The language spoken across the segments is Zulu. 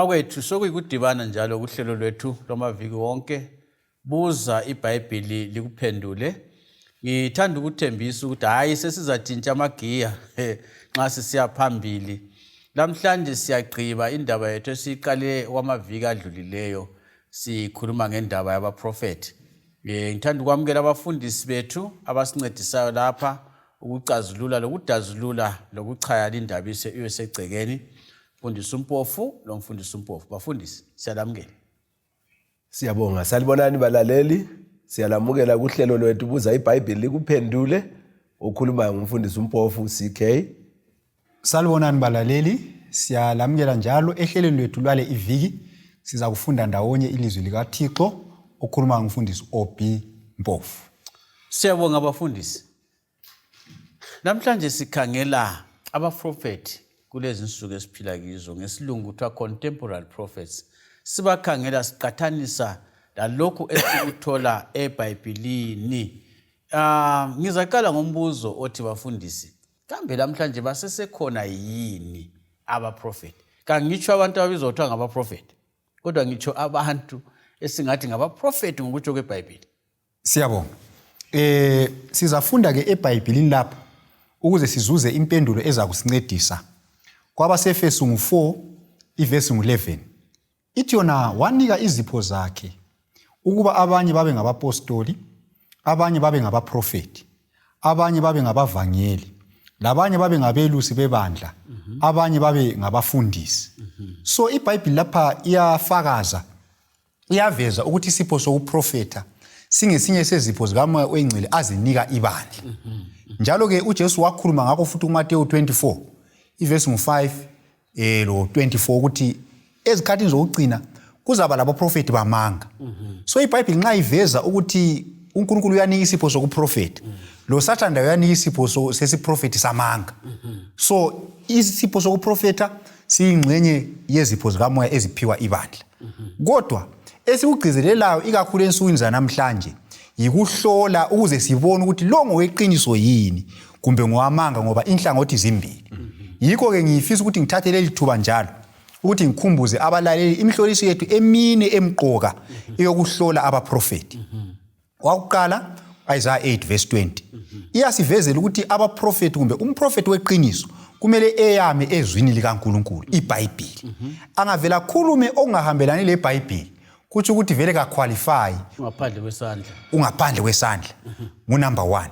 Bakwethu sokuyikudibana njalo kuhlelo lwethu lwamaviki wonke buza iBhayibhili likuphendule. Ngithanda ukuthembisa ukuthi hhayi sesizatshintsha amagiya nxa sisiya phambili. Lamhlanje siyagqiba indaba yethu esiyiqale kwamaviki adlulileyo sikhuluma ngendaba yabaprofethi. Ngithanda ukwamukela abafundisi bethu abasincedisayo lapha ukucazulula lokudazulula lokuchaya lindaba ibe segcekeni. Mfundisi uMpofu lomfundisi uMpofu. Bafundisi, siyalamukela. Siyabonga. Salibonani balaleli. Siyalamukela kuhlelo lwethu buza iBhayibheli likuphendule. Okhulumayo ngumfundisi uMpofu CK. Salibonani balaleli, siyalamukela njalo ehlelweni lwethu lwale iviki. Siza kufunda ndawonye ilizwi likaThixo. Okhuluma ngumfundisi OB Mpofu. Siyabonga bafundisi. Namhlanje sikhangela abaprofethi kulezi nsuku esiphila kizo, ngesilungu kuthiwa contemporary prophets. Sibakhangela siqathanisa lalokhu esikuthola eBhayibhilini. Ngizaqala ngombuzo othi bafundisi, kambe lamhlanje basesekhona yini abaprofethi? Kangitsho abantu ababizwa kuthiwa ngabaprofethi, kodwa ngitsho abantu esingathi ngabaprofethi ngokutsho kweBhayibhili. Siyabonga. Eh sizafunda ke eBhayibhilini lapha ukuze sizuze impendulo ezakusincedisa. KwabaseEfesu ngu4 ivesi ngu11. Ithi yona wanika izipho zakhe ukuba abanye babe ngabapostoli, abanye babe ngabaprofeti, abanye babe ngabavangeli, labanye babe ngabelusi bebandla, abanye babe ngabafundisi. So iBhayibhili lapha iyafakaza iyaveza ukuthi isipho sokuprofetha singesinye sezipho zikaMoya oyiNgcwele azinika ibandla. Njalo-ke uJesu wakhuluma ngakho futhi kuMateyu 24 ivesi ngu-5 lo 24 ukuthi ezikhathini zokugcina kuzaba labaprofethi bamanga. So iBhayibhili nxa iveza ukuthi uNkulunkulu uyanika isipho sokuprofetha, lo Sathane laye uyanika isipho sesiprofethi samanga. So isipho sokuprofetha siyingxenye yezipho zikamoya eziphiwa ibandla. Kodwa esikugcizelelayo ikakhulu ensukwini zanamhlanje yikuhlola ukuze sibone ukuthi lo ngoweqiniso yini kumbe ngowamanga, ngoba inhlangothi zimbili. Yikho-ke ngifisa ukuthi ngithathe leli thuba njalo ukuthi ngikhumbuze abalaleli imihloliso yethu emine emqoka eyokuhlola abaprofethi. Wakuqala, Isaiah 8 verse 20 iyasivezela ukuthi abaprofethi kumbe umprofethi weqiniso kumele eyame ezwini likaNkulunkulu iBhayibhili. Angavela khulume okungahambelani leBhayibhili kutsho ukuthi vele kaqualify, ungaphandle kwesandla, ungaphandle kwesandla. Ngunumber 1.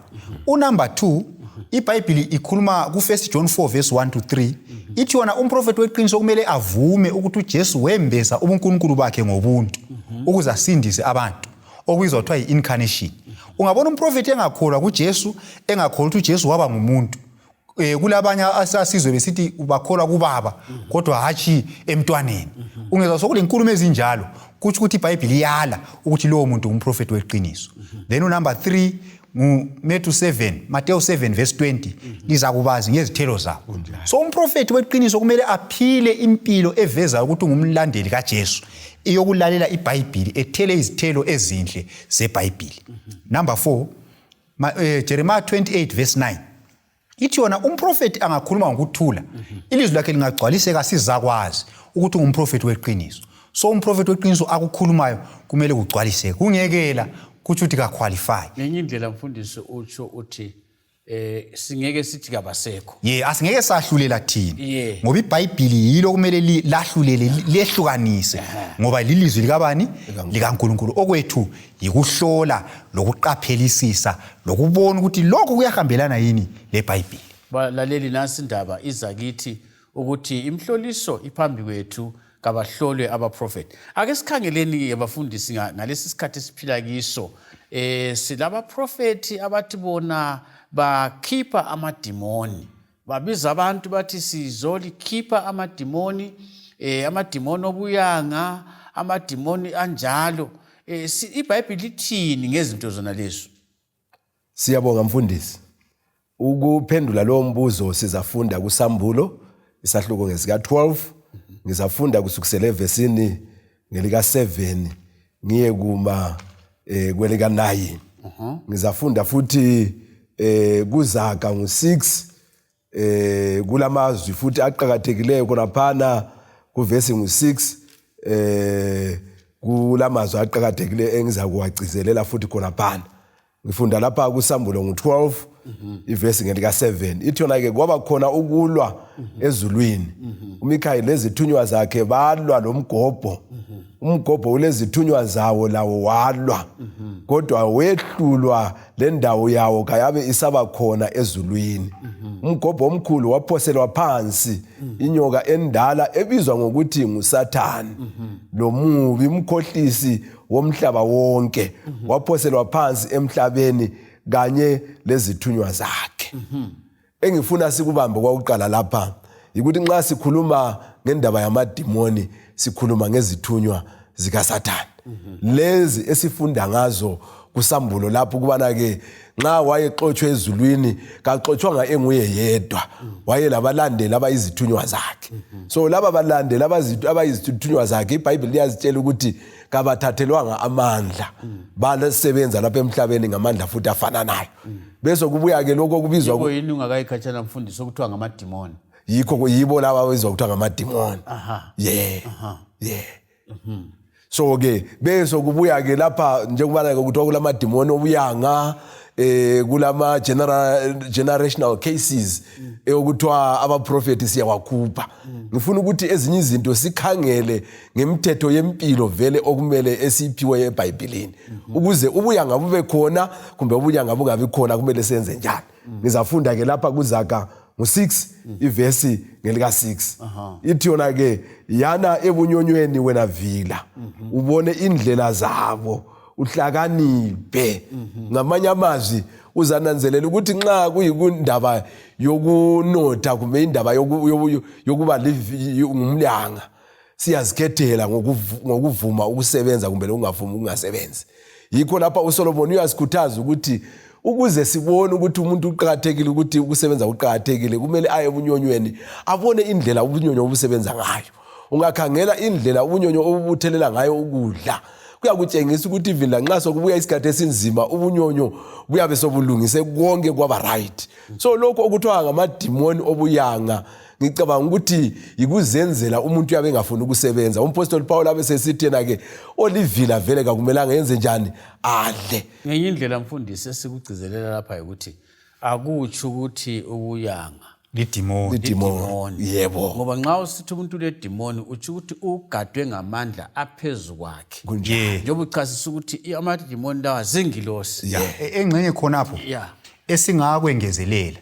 Unumber 2, iBhayibhili ikhuluma ku1 John 4 verse 1 to 3 ithi yona umprofethi weqiniso kumele avume ukuthi uJesu wembesa ubuNkulunkulu bakhe ngobuntu ukuze asindise abantu, okubizwa kuthiwa yi-incarnation. Ungabona umprofethi engakholwa kuJesu, engakholwa ukuthi uJesu waba ngumuntu. Kulabanye asasizwe besithi bakholwa kubaba kodwa hatshi emntwaneni. Ungezwa sokulenkulumo ezinjalo, kutsho ukuthi iBhayibhili iyala ukuthi lowo muntu ngumprofethi weqiniso. Then unumber 3 nguMatthew 7, Matthew 7 verse 20, lizakubazi ngezithelo zabo. So umprofethi weqiniso kumele aphile impilo evezayo ukuthi ungumlandeli kaJesu, iyokulalela iBhayibhili, ethele izithelo ezinhle zeBhayibhili. Number 4, Jeremiah 28 verse 9 ithi yona umprofethi angakhuluma ngokuthula, ilizwi lakhe lingagcwaliseka, sizakwazi ukuthi ungumprofethi weqiniso. So umprofethi weqiniso akukhulumayo kumele kugcwaliseke, kungekela kutsho ukuthi kaqualify. Ngenye indlela mfundisi utsho uthi singeke sithi kabasekho. Ye, asingeke sahlulela thina. Ngoba iBhayibhili yilo kumele lahlulele, lehlukanise, ngoba lilizwi likabani? LikaNkulunkulu. Okwethu yikuhlola lokuqaphelisisa lokubona ukuthi lokhu kuyahambelana yini leBhayibhili. Balaleli, nansi indaba iza kithi ukuthi imhloliso iphambi kwethu, kabahlolwe abaprofethi. Ake sikhangeleni-ke bafundisi ngalesi sikhathi esiphila kiso. Silabaprofethi abathi bona bakhipha amadimoni, babiza abantu bathi sizolikhipha amadimoni, amadimoni obuyanga, amadimoni anjalo. IBhayibhili lithini ngezinto zona lezo? Siyabonga mfundisi. Ukuphendula lowo mbuzo sizafunda kuSambulo isahluko ngesika 12, ngizafunda kusukisela evesini ngelika 7 ngiye kuma kwelika 9. Ngizafunda futhi kuZaga ngu6, kulamazwi futhi aqhakathekileyo khonaphana kuvesi ngu6. Kulamazwi aqakathekileyo engizakuwagcizelela futhi khonaphana. Ngifunda lapha kuSambulo ngu-12 ivesi ngelika-7, ithi yona-ke kwaba khona ukulwa ezulwini, uMikhayeli lezithunywa zakhe balwa lomgobho. Umgobho ulezithunywa zawo lawo walwa, kodwa wehlulwa, le ndawo yawo kayabe isaba khona ezulwini. Umgobho omkhulu waphoselwa phansi, inyoka endala ebizwa ngokuthi nguSathane lomubi, umkhohlisi womhlaba wonke, waphoselwa phansi emhlabeni kanye lezithunywa zakhe. Engifuna sikubambe kwakuqala lapha yikuthi nxa sikhuluma ngendaba yamadimoni, sikhuluma ngezithunywa zikaSathane lezi esifunda ngazo kuSambulo lapho, ukubana-ke nxa wayexotshwe ezulwini kaxotshwanga enguye yedwa, wayelabalandeli abayizithunywa zakhe. So laba balandeli abayizithunywa zakhe, iBhayibheli liyazitshela ukuthi kabathathelwanga amandla, basebenza lapha emhlabeni ngamandla futhi afananayo. Bese kubuya-ke lokho okubizwa Yikho yini ungakayikhatshana, mfundisi, okuthiwa ngamadimoni? Yikho, yibo laba abizwa kuthiwa ngamadimoni. Yeah, so ke bese kubuya ke lapha njengoba ke kuthiwa kulamadimoni obuyanga, kulama generational cases ekuthiwa abaprofeti siyawakhupha. Ngifuna ukuthi ezinye izinto sikhangele ngemithetho yempilo vele okumele esiyiphiwe eBhayibhelini, ukuze ubuyanga bube khona kumbe ubuyanga bungabi khona, kumele senze njani. Ngizafunda ke lapha kuZaga ngu-6 ivesi ngelika-6, ithi yona ke: "Yana ebunyonyweni, wena vila, ubone indlela zabo, uhlakaniphe." Ngamanye amazwi, uzananzelela ukuthi nxa kuyikundaba yokunotha kumbe indaba yokuba ngumlanga, siyazikhethela ngokuvuma ukusebenza kumbe lokungavumi ukungasebenzi. Yikho lapha uSolomon uyasikhuthaza ukuthi ukuze sibone ukuthi umuntu uqakathekile, ukuthi ukusebenza kuqakathekile, kumele aye ebunyonyweni abone indlela ubunyonyo obusebenza ngayo. Ungakhangela indlela ubunyonyo obubuthelela ngayo ukudla, kuyakutshengisa ukuthi even lanxa sokubuya isikhathi esinzima, ubunyonyo buyabe sobulungise konke kwaba right. So lokhu okuthiwa ngamadimoni obuyanga, ngicabanga ukuthi yikuzenzela, umuntu uyabe engafuni ukusebenza. Umpostoli Paul abe sesithi yena-ke olivila vele kakumelanga yenze njani? Adle. Ngenye indlela, mfundisi, esikugcizelela lapha ukuthi akutsho ukuthi ubuyanga Lidimoni. Lidimoni, yebo. Ngoba nxa usithi umuntu uledimoni, utsho ukuthi ugadwe ngamandla aphezu kwakhe. Kunjalo. Njengoba uchasisa ukuthi amadimoni lawa zingilosi. Engxenye khonapho esingakwengezelela,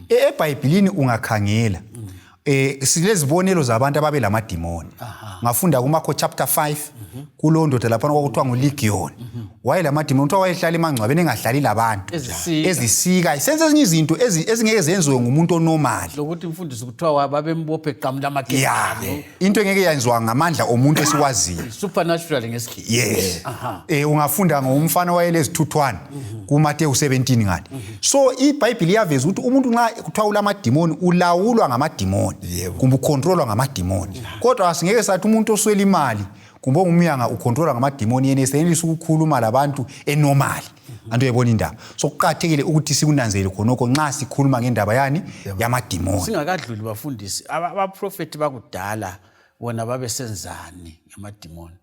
eBhayibhilini ungakhangela, silezibonelo zabantu ababe lamadimoni. Ngafunda kuMakho chapter 5, kulowo ndoda laphana kwakuthiwa nguLegion, wayelamadimoni, kuthiwa wayehlala emangcwabeni, engahlali labantu. Ezisika. Ezisika, senze ezinye izinto ezingeke zenziwe ngumuntu onormal. Lokuthi, mfundisi, kuthiwa babembophe qamula Ya, amaketane. Into engeke yenziwa ngamandla omuntu esiwaziyo. Supernatural ngesikhiwa. Yes. Ungafunda ngomfana wayelezithuthwane kuMateyu 17 ngale. So iBhayibhili iyaveza ukuthi umuntu nxa kuthiwa ulamadimoni, ulawulwa ngamadimoni kumbe ukhontrolwa ngamadimoni, kodwa asingeke sathi umuntu oswela imali kumbe ongumyanga ukhontrolwa ngamadimoni, yena esenelisa ukukhuluma labantu enormal. Antu uyayibona indaba. So kuqakathekile ukuthi sikunanzelele khonokho nxa sikhuluma ngendaba yani yamadimoni. Singakadluli, bafundisi, abaprofethi bakudala bona babesenzani ngamadimoni?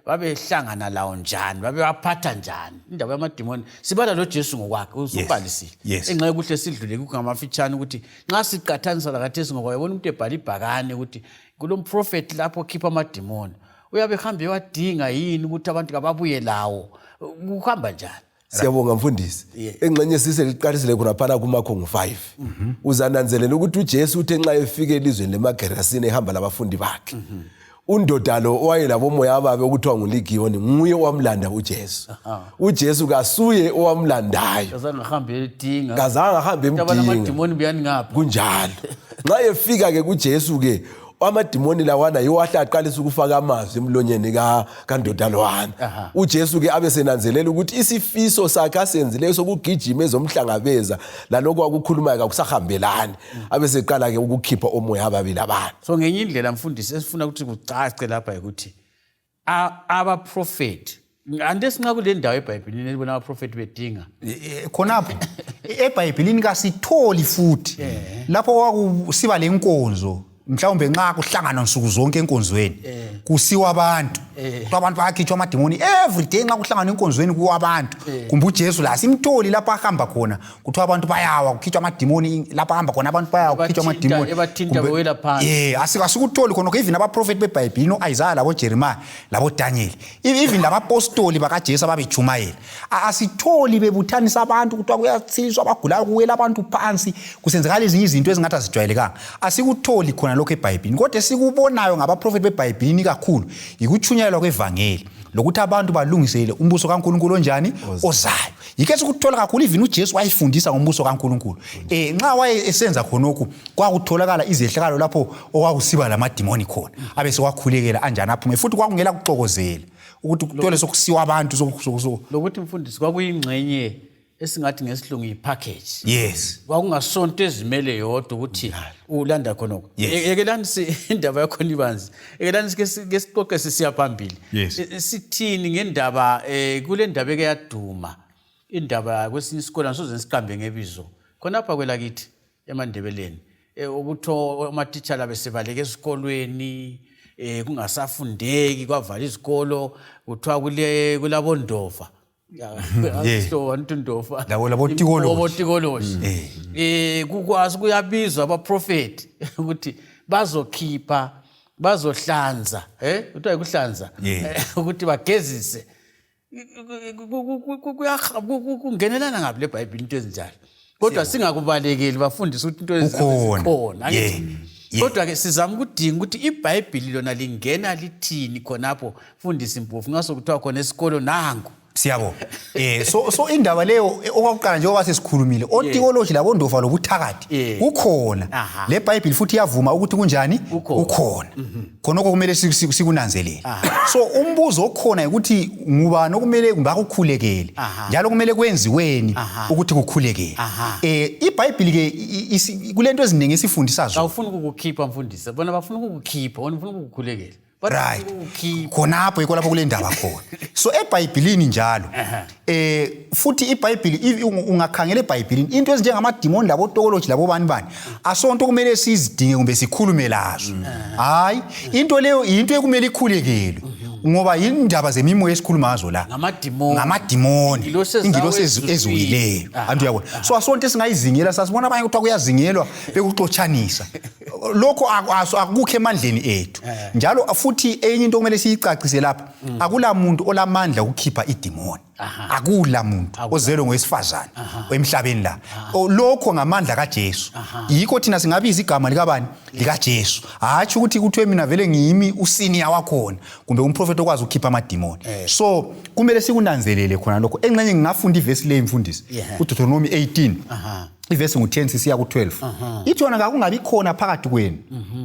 Babehlangana lawo njani? Babewaphatha njani? Indaba yamadimoni sibala lo Jesu ngokwakhe usubhalisile. Engxenye kuhle sidlule kukho ngamafitshane ukuthi nxa siqathanisa lakathesi, ngoba uyabona umuntu ebhala ibhakane ukuthi kulo mprofethi lapho okhipha amadimoni, uyabe ehambe ewadinga yini ukuthi abantu kababuye lawo? Kuhamba njani? Siyabonga, mfundisi. Engxenye siseliqalisile khonaphana kuMakho ngu-5, uzananzelela ukuthi uJesu uthe nxa efika elizweni lemaGerasini ehamba labafundi bakhe, undoda lo owayelabomoya ababi okuthiwa nguLigiyoni nguye owamlanda uJesu. UJesu kasuye owamlandayo. Kazange ahambe edinga. Kazange ahambe Abantu emdinga. Amadimoni, buyani ngapha. Kunjalo. Nxa efika-ke kuJesu-ke, amadimoni lawana yiwo ahle aqalisa ukufaka amazwi emlonyeni kandoda lwana. UJesu-ke abe senanzelela ukuthi isifiso sakhe asenzileyo sokugijima ezomhlangabeza lalokhu akukhulumayo kakusahambelani, abe seqala-ke ukukhipha omoya ababili abana. So ngenye indlela, mfundisi, esifuna ukuthi kucace lapha ukuthi abaprofethi anti sinxa kule ndawo eBhayibhilini elibona abaprofethi bedinga Khonapho eBhayibhilini kasitholi futhi lapho kwakusiba lenkonzo. Mhlawumbe nxa kuhlangana nsuku zonke enkonzweni eh. kusiwa abantu eh. kuthiwa abantu bayakhitshwa amadimoni every day nxa kuhlangana enkonzweni kuwa abantu eh. Kumbe uJesu la simtholi lapho ahamba khona kuthiwa abantu bayawa kukhitshwa amadimoni, lapho ahamba khona abantu bayawa kukhitshwa amadimoni. Ebathinta bewela phansi. Yeah, asikutholi khona even abaprofeti beBhayibhili no-Isaya labo-Jeremiah labo-Daniel, even labapostoli bakaJesu ababejumayela, asitholi bebuthanisa abantu kuthiwa kuyathiswa abagulayo, kuwela abantu phansi, kusenzakala ezinye izinto ezingathi azijwayelekanga. Asikutholi khona lokho eBhayibhilini, kodwa esikubonayo ngabaprofeti beBhayibhilini kakhulu yikutshunyayelwa kwevangeli lokuthi abantu balungisele umbuso kaNkulunkulu onjani ozayo. Yikho esikuthola kakhulu. Even uJesu wayefundisa ngombuso kaNkulunkulu. Nxa waye esenza khonokhu kwakutholakala izehlakalo lapho okwakusiba lamadimoni khona, abe sewakhulekela anjani aphume, futhi kwakungela kuxokozela ukuthi kuthole sokusiwa abantu. Lokuthi mfundisi kwakuyingxenye esingathi ngesilungu yi-package. Yes. Kwakungasonto ezimele yodwa ukuthi ulanda khonokho. Yes. Yekelani indaba yakhona ibanzi, yekelani ke sixoxe sisiya phambili. Yes. Sithini ngendaba kule ndaba eke yaduma, indaba kwesinye isikole, angisoze nisiqambe ngebizo, khonapha kwelakithi emaNdebeleni, ukuthi omatitshala besebaleka esikolweni, kungasafundeki, kwavala izikolo, kuthiwa kulabondova. Ntundofa. Labo tikoloshi. Botikoloshi. Kukwazi kuyabizwa abaprofeti ukuthi bazokhipha, bazohlanza, kuthiwa yikuhlanza, ukuthi bagezise. Kungenelana ngabi le Bhayibheli into ezinjalo, kodwa singakubalekeli bafundise ukuthi into ezikhona. Kodwa-ke sizama ukudinga ukuthi iBhayibhili lona lingena lithini khonapho. Fundisi Mpofu, nxa sokuthiwa khona esikolo nangu. Siyabonga. So indaba leyo, okwakuqala njengoba sesikhulumile, otikoloshi labondofa lobuthakathi kukhona. Le Bhayibhili futhi iyavuma ukuthi kunjani, kukhona khonokho, kumele sikunanzelele. So umbuzo okhona ukuthi ngubani okumele kumbe akukhulekele, njalo kumele kwenziweni ukuthi kukhulekele. IBhayibhili ke kulento eziningi esifundisa zona. Awufuni ukukukhipha mfundisi, bona bafuna ukukukhipha, wena ufuna ukukukhulekela. Right, khonapho yikho lapho kule ndaba khona. So eBhayibhilini njalo, futhi iBhayibhili, ungakhangela eBhayibhilini into ezinjengamadimoni labotokoloji labo bani bani, asonto kumele sizidinge kumbe sikhulume lazo. Hayi, into leyo yinto ekumele ikhulekelwe, ngoba yindaba zemimoya esikhuluma ngazo la. Ngamadimoni. Ngamadimoni. Ingilosi ingilosi eziwileyo, anti uyabona. So asonto esingayizingela. Sasibona abanye kuthiwa kuyazingelwa bekuxotshanisa, lokho akukho emandleni ethu. Njalo futhi enye into okumele siyicacise lapha, akula muntu olamandla ukukhipha idimoni, akula muntu ozelwe ngowesifazane emhlabeni la. Lokho ngamandla kaJesu. Yikho thina singabiza igama likabani? LikaJesu. Hatshi ukuthi kuthiwe mina vele ngiyimi usenior wakhona kumbe umprofeti okwazi ukukhipha amadimoni. So kumele sikunanzelele khona lokho. Engxenye ngingafunda ivesi leyi mfundisi, uDeuteronomy 18, ivesi ngu-10 sisiya ku-12. Ithi yona, "Kakungabi khona phakathi kwenu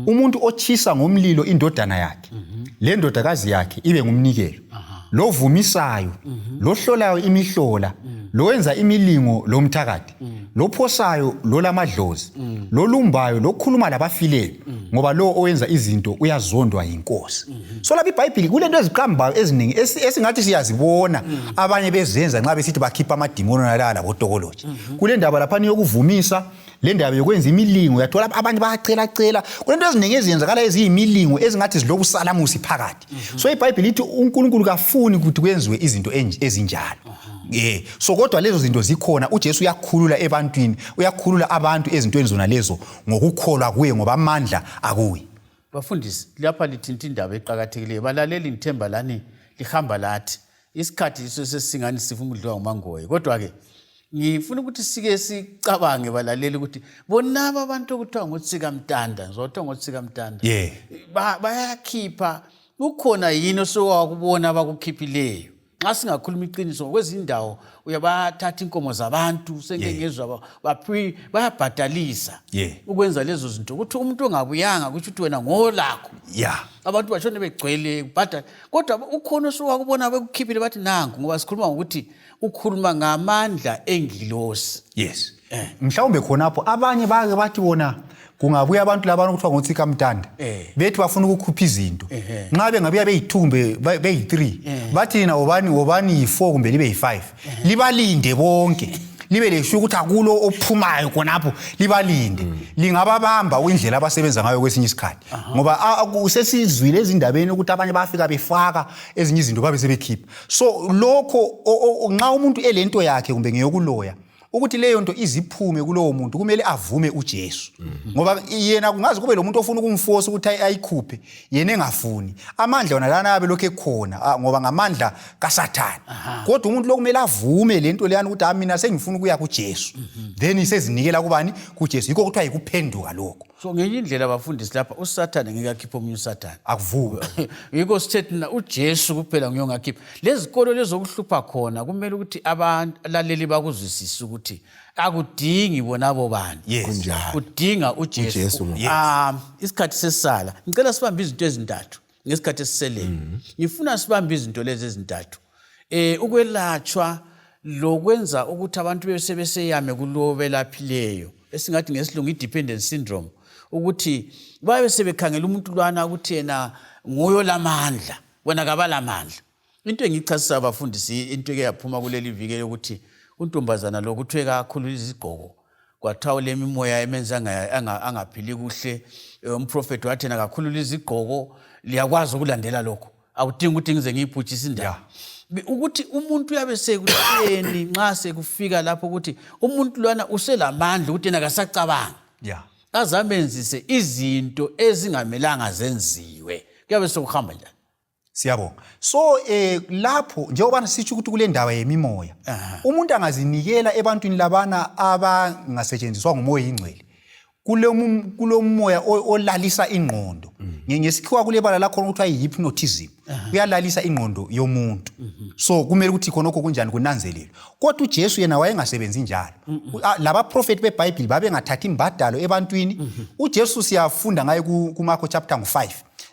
umuntu otshisa ngomlilo indodana yakhe le ndodakazi yakhe ibe ngumnikelo, lovumisayo, lohlolayo imihlola, lowenza imilingo, lomthakathi, lophosayo, lolamadlozi, lolumbayo, lokhuluma labafileyo, ngoba lo owenza izinto uyazondwa yinkosi." So lapha iBhayibhili kulento eziqambayo eziningi esingathi siyazibona abanye bezenza nxa besithi bakhipha amadimoni nalala labotokoloji. Kule ndaba laphana yokuvumisa, le ndaba yokwenza imilingo, uyathola abanye bayacelacela. Kulento eziningi eziyenzakala eziyimilingo ezingathi zilobusalamusi phakathi. So iBhayibhili ithi uNkulunkulu kafuni ukuthi kwenziwe izinto ezinjalo. So kodwa lezo zinto zikhona. UJesu uyakhulula ebantwini, uyakhulula abantu ezintweni zona lezo ngokukholwa kuye, ngoba amandla akuye. Bafundisi, lapha lithinta indaba eqakathekileyo. Balaleli, ngithemba lani lihamba lathi. Isikhathi yiso sesingani sifuna ukudliwa ngumangoye, kodwa-ke ngifuna ukuthi sike sicabange balaleli ukuthi bonaba abantu okuthiwa ngotsikamtanda, ngizwa ngotsikamtanda, bayakhipha, ukhona yini osowakubona abakukhiphileyo? Nxa singakhuluma iqiniso, kwezinye indawo uyabathatha inkomo zabantu, sengike ngezwa bayabhadalisa ukwenza lezo zinto, ukuthi umuntu ongabuyanga kusho ukuthi wena ngolakho. Abantu batshone begcwele kubhadala, kodwa ukhona osowakubona bekukhiphile bathi nangu? Ngoba sikhuluma ngokuthi ukhuluma ngamandla engilosi. Yes, mhlawumbe khonapho abanye bake bathi bona kungabuya abantu labana okuthiwa ngotsikamtanda, bethi bafuna ukukhupha izinto. Nxa bengabuya beyi-2 kumbe beyi-3, bathi nina wobani, wobani yi-4 kumbe libe yi-5, libalinde bonke. Libe lesho ukuthi akulo ophumayo khonapho, libalinde. Lingababamba indlela abasebenza ngayo kwesinye isikhathi, ngoba sesizwile ezindabeni ukuthi abanye bafika befaka ezinye izinto, babe sebekhipha. So lokho nxa umuntu elento yakhe kumbe ngeyokuloya, ukuthi leyo nto iziphume kulowo muntu, kumele avume uJesu, ngoba yena kungaze kube lo muntu ofuna ukumforce ukuthi ayikhuphe, yena engafuni. Amandla wona lana abe lokhu ekhona, ngoba ngamandla kaSathane. Kodwa umuntu lokumele avume le nto leyana ukuthi, "Ah, mina sengifuna ukuya kuJesu." Then sezinikela kubani? KuJesu. Yikho kuthiwa yikuphenduka lokho. So ngenye indlela, bafundisi, lapha uSathane ngeke akhiphe omunye uSathane. Akuvuki. Yikho sithe thina uJesu kuphela nguye ongakhipha lezikolo lezokuhlupha khona. Kumele ukuthi abalaleli bakuzwisise ukuthi akudingi bona abo bantu. Kunjalo. Kudinga uJesu. UJesu. Isikhathi sesisala, ngicela sibambe izinto ezintathu ngesikhathi esiseleyo. Ngifuna sibambe izinto lezi ezintathu, ukwelatshwa lokwenza ukuthi abantu besebeseyame kulowo belaphileyo, esingathi ngesilungu i-dependence syndrome, ukuthi babe sebekhangela umuntu lwana ukuthi yena nguye olamandla, wena kabalamandla. Into engiyichasisa, abafundisi, into eke yaphuma kuleli viki yokuthi untombazana lo kuthiwe kakhulula izigqoko, kwathiwa ulemimoya emenza angaphili kuhle. Umprofethi wathi yena kakhulula izigqoko. Liyakwazi ukulandela lokho, akudingi ukuthi ngize ngiyibhujise indaba. Ukuthi umuntu uyabe sekutheni nxa sekufika lapho ukuthi umuntu lwana uselamandla ukuthi yena kasacabangi, azamenzise izinto ezingamelanga zenziwe, kuyabe sekuhamba njani? Siyabonga. So lapho njengoba sitsho ukuthi kule ndaba yemimoya, umuntu angazinikela ebantwini labana abangasetshenziswa ngumoya ingcwele, kulo moya olalisa ingqondo. Ngesikhiwa kulebala lakhona okuthiwa yi-hypnotism, uyalalisa ingqondo yomuntu. So kumele ukuthi khonokho kunjani kunanzelelwe. Kodwa uJesu yena wayengasebenzi njalo. Labaprofethi beBhayibhili babengathathi imbadalo ebantwini. UJesu siyafunda ngaye kuMarko chapter ngu-5.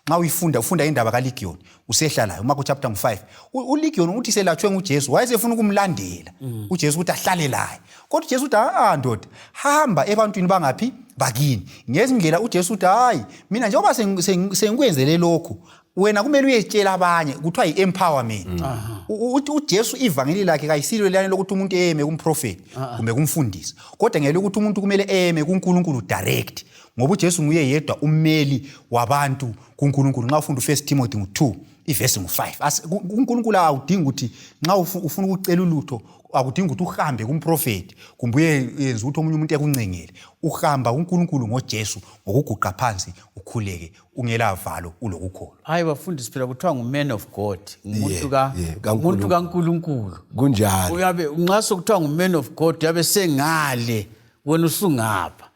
Nxa uyifunda, ufunda indaba kaLegion usehla layo uMarko chapter ngu-5. ULegion uthi selatshwe nguJesu, wayesefuna ukumlandela uJesu ukuthi ahlale laye, kodwa uJesu uthi, "A ndoda, hamba ebantwini bangaphi bakini." Ngezindlela uJesu uthi, "Hayi, mina njengoba sengikwenzele lokhu, wena kumele uyetshela abanye." Kuthiwa yi-empowerment. Uthi uJesu ivangeli lakhe kayisilo lelani lokuthi umuntu eyeme kumprofethi kumbe kumfundisi, kodwa ngelokuthi umuntu kumele eyeme kuNkulunkulu direct, ngoba uJesu nguye yedwa ummeli wabantu kuNkulunkulu. Nxa ufunda uFirst Timothy ngu-2 ivesi ngu-5, kuNkulunkulu awudingi ukuthi nxa ufuna ukucela ulutho, akudingi ukuthi uhambe kumprofethi kumbe uyenza ukuthi omunye umuntu ekuncengele. Uhamba kuNkulunkulu ngoJesu ngokuguqa phansi, ukhuleke ungela valo, ulokukholwa. Hayi bafundisi, phela kuthiwa ngu-man of God, ngumuntu kaNkulunkulu. Umuntu kaNkulunkulu. Kunjalo. Uyabe nxa sokuthiwa ngu-man of God, uyabe sengale, wena usungapha.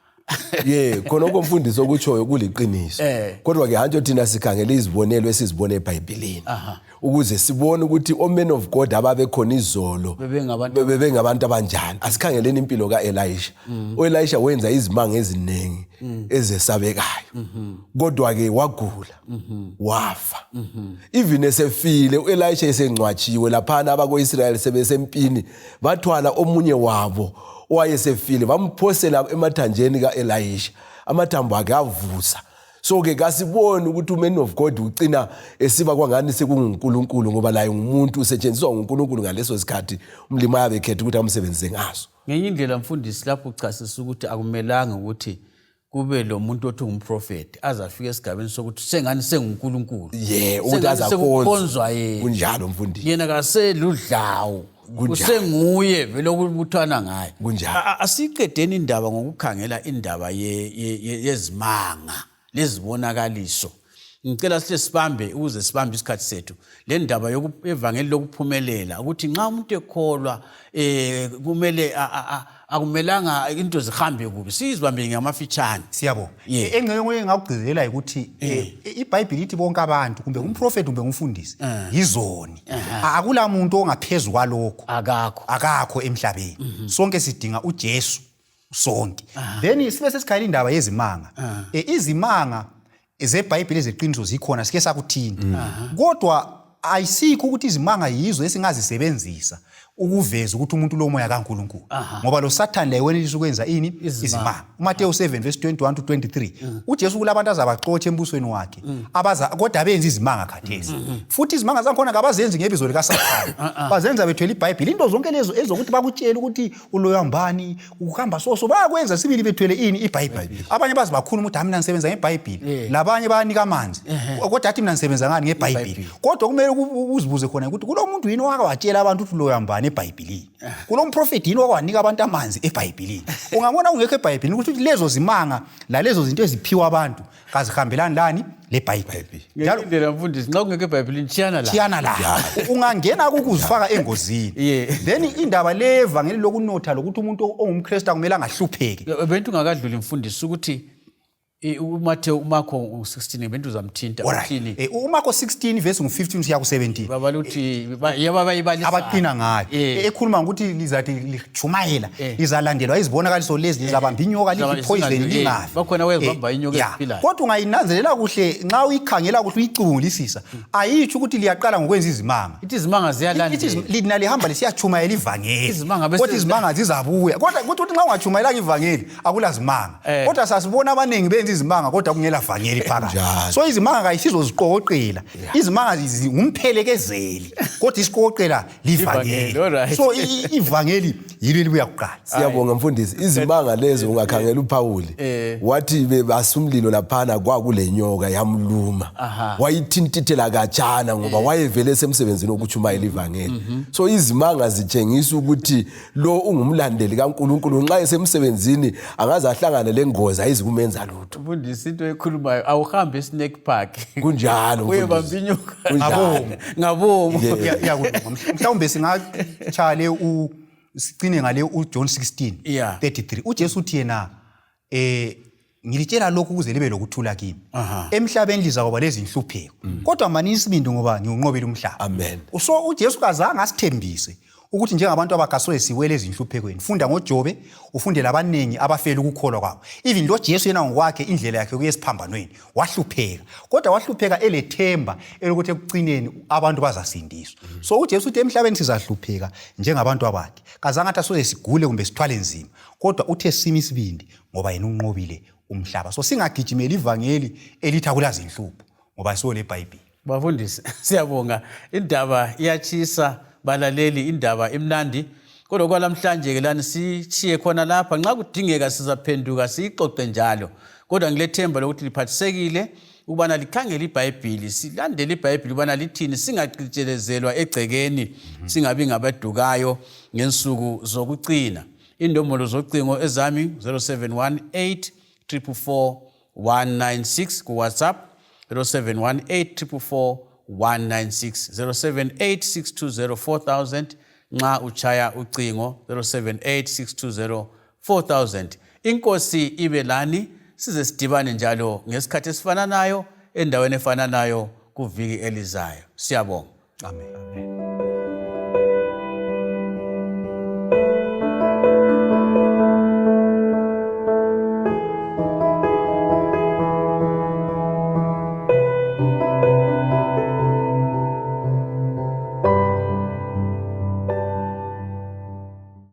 Ye, khonokho mfundisi okutshoyo kuliqiniso. Kodwa ke hantsho thina sikhangele izibonelo esizibone eBhayibhilini ukuze sibone ukuthi o-men of God ababekhona izolo bebengabantu abanjani. Asikhangeleni impilo ka-Elisha. U-Elisha wenza izimanga eziningi ezesabekayo, kodwa-ke wagula, wafa. Even esefile u-Elisha, esengcwatshiwe laphana, abako-Israyeli sebesempini, bathwala omunye wabo owayesefile, bamphosela emathanjeni ka-Elisha, amathambo akhe avusa. So-ke kasiboni ukuthi uman of God ucina esiba kwangani sekunguNkulunkulu, ngoba laye ngumuntu, usetshenziswa nguNkulunkulu ngaleso sikhathi umlimi ayabe ekhetha ukuthi amsebenzise ngaso. Ngenye indlela, mfundisi, lapho uchasisa ukuthi akumelanga ukuthi kube lo muntu othi ngumprofethi azafika esigabeni sokuthi sengani senguNkulunkulu. Ye, ukuthi Sengani azakhonzwa. Sekukhonzwa yena. Kunjalo, mfundisi. Yena kaseludlawu. Kunjalo. Usenguye vele okubuthwana ngaye. Kunjalo. Asiyiqedeni indaba ngokukhangela indaba yezimanga lezibonakaliso. Ngicela sihle sibambe ukuze sibambe isikhathi sethu le ndaba evangeli lokuphumelela, ukuthi nxa umuntu ekholwa kumele akumelanga into zihambe kubi. Sizibambe ngamafitshane. Siyabonga. Yeah. Engxenye engakugcizelela ukuthi iBhayibhili ithi bonke abantu, kumbe ngumprofethi kumbe ngumfundisi, yizoni. Akula muntu ongaphezu kwalokho. Akakho. Akakho emhlabeni. Sonke sidinga uJesu, sonke. Then sibe sesikhangela indaba yezimanga. Izimanga zeBhayibhili ezeqiniso zikhona, sike sakuthinta, kodwa Ayisikho ukuthi izimanga yizo esingazisebenzisa ukuveza ukuthi umuntu lomoya kaNkulunkulu, ngoba lo Sathane laye wenelisa ukwenza ini? Izimanga. UMateyu 7 verse 21 to 23, uJesu kulabantu azabaxotsha embusweni wakhe, abaza kodwa abenza izimanga khathesi, futhi izimanga zakhona kabazenzi ngebizo likaSathane, bazenza bethwele iBhayibheli. Into zonke lezo ezokuthi bakutshele ukuthi uloya mbani ukuhamba soso, bayakwenza sibili bethwele ini? IBhayibheli. Abanye bazi bakhuluma ukuthi, "Hayi, mina ngisebenza ngeBhayibheli." Labanye bayanika amanzi, kodwa athi, "Mina ngisebenza ngani? NgeBhayibheli." Kodwa kumele uzibuze khona ukuthi kulo muntu yini owake watshela abantu ukuthi uloya mbani eBhayibhilini? Kulo mprofethi yini owake wanika abantu amanzi eBhayibhilini? Ungabona kungekho eBhayibhilini, ukuthi lezo zimanga lalezo zinto eziphiwa abantu kazihambelani lani? LeBhayibheli. Njalo indlela, mfundisi, nxa kungekho eBhayibhelini, tshiyana la. Tshiyana la, ungangena kukuzifaka engozini. Then indaba le evangeli lokunotha, lokuthi umuntu ongumKristu akumele angahlupheki. Bento ungakadluli, mfundisi, ukuthi uMathewu, uMakho u-16, bento uzamthinta. Uthini? UMakho 16 verse ngu-15 siya ku-17. Babala uthi yebo abayibalisa. Abaqina ngayo. Ekhuluma ngokuthi lizathi lijumayela, lizalandelwa izibonakaliso lezi, lizabamba inyoka, lidle poison, lingafi. Bakhona wezibamba inyoka eziphilayo. Kodwa ungayinanzelela kuhle, nxa uyikhangela kuhle, uyicubungulisisa, ayitsho ukuthi liyaqala ngokwenza izimanga. Ithi izimanga ziyalandela. Ithi lina lihamba lisiyatshumayela ivangeli. Izimanga bese Kodwa izimanga zizabuya. Kodwa kuthi nxa ungatshumayelanga ivangeli, akulazimanga. Kodwa sasibona abaningi benza izimanga kodwa kungela vangeli phakathi. Njalo. So izimanga kayisizo ziqoqela. Izimanga ngumphelekezeli, kodwa isiqoqela livangeli. Ivangeli, alright. So ivangeli yilo elibuya kuqala. Siyabonga, mfundisi. Izimanga lezo, ungakhangela uPhawuli, wathi bebasa umlilo laphana, kwakule nyoka yamluma, wayithintithela katshana ngoba wayevele esemsebenzini wokutshumayela ivangeli. So izimanga zitshengisa ukuthi lo ungumlandeli kaNkulunkulu. Nxa esemsebenzini, angaze ahlangane lengozi, ayizikumenza lutho. Mfundisi, into ekhulumayo, awuhambi e-snake park Kunjalo, uyebamba mfundisi. inyoka. Kunjalo. Ngabomu. Iyakulunga. Mhlawumbe singatshale u sicine ngale uJohn 16 33. UJesu uthi yena, "Ngilitshela lokhu ukuze libe lokuthula kimi. Emhlabeni lizakuba lezinhlupheko, kodwa mani isibindi, ngoba ngiwunqobile umhlaba." Amen. So uJesu kazange asithembise ukuthi njengabantu abakasoze siwele ezinhluphekweni. Funda ngoJobe, ufunde labaningi abafela ukukholwa kwabo. Even lo Jesu yena ngokwakhe, indlela yakhe kuye esiphambanweni, wahlupheka, kodwa wahlupheka elethemba elokuthi ekucineni abantu bazasindiswa. So uJesu uthi emhlabeni sizahlupheka njengabantu abakhe. Kazange athi asoze sigule kumbe sithwale nzima, kodwa uthe simi isibindi ngoba yena unqobile umhlaba. So singagijimeli ivangeli elithi akulazinhlupho, ngoba siwo leBhayibhili. Bafundisi, siyabonga. Indaba iyatshisa, balaleli, indaba imnandi, kodwa kwalamhlanje-ke lani sitshiye khona lapha. Nxa kudingeka sizaphenduka siyixoxe njalo, kodwa ngilethemba lokuthi liphathisekile ukubana likhangele iBhayibhili, silandele iBhayibhili ukubana lithini, singaqitshelezelwa egcekeni, singabi ngabadukayo ngensuku zokucina. Inombolo zocingo ezami 0718 444 196, ku-WhatsApp 0718 444 196, 078 620 4000 nxa uchaya ucingo, 078 620 4000. Inkosi ibe lani size sidibane njalo ngesikhathi esifananayo, endaweni efananayo, kuviki elizayo. Siyabonga. Amen, amen.